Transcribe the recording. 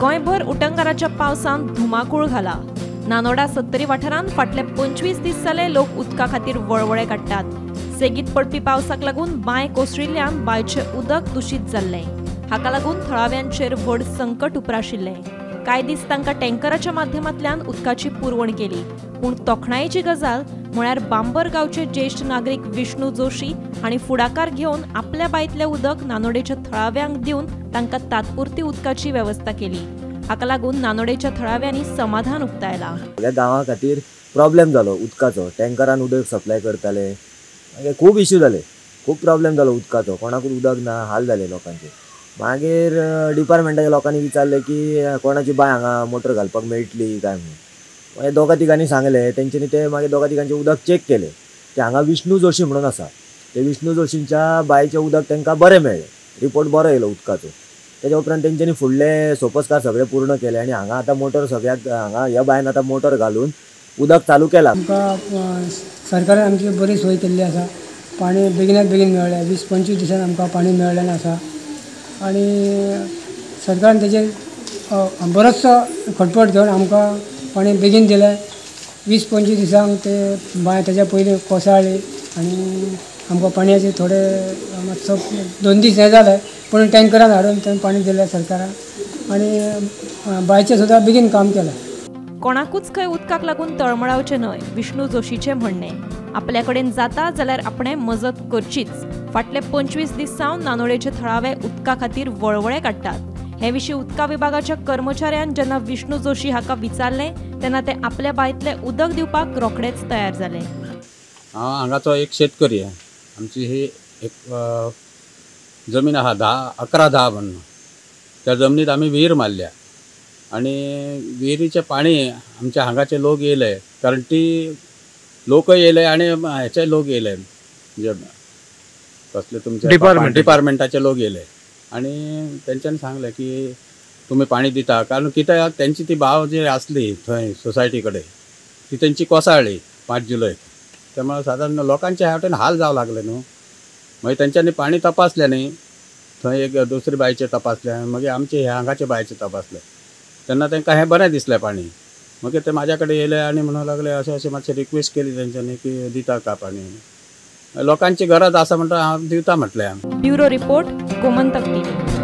गोंयभर उटंगाराच्या पावसान धुमाकूळ घाला. नानोडा सत्तरी वाठारांत फाटले 25 दीस जाले लोक उदका खातीर वळवळे काडटात. सेगीत पडपी पावसाक लागून बांय कोसळिल्ल्यान बांयचें उदक दुशीत जाल्लें. हाका लागून थळाव्यांचेर व्हड संकट उप्राशिल्लें. कांय दीस तांकां टँकराच्या माध्यमांतल्यान उदकाची पुरवण केली. पूण तोखणायेची गजाल म्हळ्यार बांबर गांवचे ज्येश्ठ नागरीक विष्णू जोशी हांणी फुडाकार घेवन आपल्या बांयतलें उदक नानोडेच्या थळाव्यांक दिवन तांकां तात्पुरती उदकाची वेवस्था केली. हाका लागून नानोडेच्या थळाव्यांनी समाधान उक्तायलां. सगळ्या गांवा खातीर प्रॉब्लेम जालो उदकाचो. टँकरान उदक सप्लाय करताले, मागीर खूब इश्यू जाले, खूब प्रॉब्लेम जालो उदकाचो. कोणाकूच उदक ना, हाल जाले लोकांचे. मागीर डिपार्टमेंटाच्या लोकांनी विचारलें की कोणाची बांय हांगा मोटर घालपाक मेळटली काय म्हणून. मागीर दोगा तिगांनी सांगलें, तेंच्यांनी ते मागीर दोगा तिगांचें उदक चॅक केलें. ते हांगा विष्णू जोशी म्हणून आसा, ते विष्णू जोशींच्या बांयचें उदक तांकां बरें मेळ्ळें, रिपोर्ट बरो येयलो उदकाचो. तेच्या उपरांत तेंच्यांनी फुडले सोपस्कार सगळे पूर्ण केले आनी हांगा आतां मोटर सगळ्याक हांगा ह्या बांयन आतां मोटर घालून उदक चालू केलां. आमकां सरकारान आमची बरी सोय केल्ली आसा. पाणी बेगिनात बेगीन मेळ्ळें, 20-25 दिसान आमकां पाणी मेळ्ळें आसा. आनी सरकारान तेजेर बरोचसो खटपट घेवन आमकां पाणी बेगीन दिलें. 20-25 दिसांक ते बांय तेच्या पयलीं कोसळ्ळी आनी आमकां पाणयाचे थोडे मातसो 2 दीस हें जालें, पूण टँकरान हाडून तें पाणी दिलें सरकारान आनी बांयचें सुद्दां बेगीन काम केलें. कोणाकूच खंय उदकाक लागून तळमळावचें न्हय, विष्णू जोशीचें म्हणणें. आपल्या कडेन जाता जाल्यार आपणें मजत करचीच. फाटले 25 दीस सावन नानोडेचे थळावे उदका खातीर वळवळे काडटात. हे विशीं उदका विभागाच्या कर्मचाऱ्यान जेन्ना विष्णू जोशी हाका विचारलें तेन्ना ते आपल्या बांयतलें उदक दिवपाक रोखडेच तयार जाले. हांव हांगाचो एक शेतकरी. आमची ही एक जमीन आसा 10-11-10 म्हणून, त्या जमनीत आमी विहीर मारल्या आनी विहिरीचें पाणी आमच्या हांगाचे लोक येयले, कारण ती लोकय येयले आनी हेचे लोक येयले, म्हणजे कसले तुमचे डिपार्टमेंटाचे लोक येयले आनी तेंच्यांनी सांगलें की तुमी पाणी दिता, कारण कित्याक तेंची ती भाव जी आसली थंय सोसायटी कडेन ती तेंची कोसळ्ळी 5 जुलय. त्यामुळे सादारण लोकांचे ह्या वटेन हाल जावं लागले न्हू. मागीर तेंच्यांनी पाणी तपासलें न्ही, थंय एक दुसरी बांयचें तपासलें, मागीर आमचे ह्या हांगाचे बांयचें तपासलें, तेन्ना तांकां हें बरें दिसलें पाणी. मागीर ते म्हाज्या कडेन येयले आनी म्हणूंक लागले अशें अशें मातशें रिक्वेस्ट केली तेंच्यांनी की दिता का पाणी, लोकांची गरज आसा म्हणटा हांव दिवता म्हटलें. Bureau report, Gomantak TV.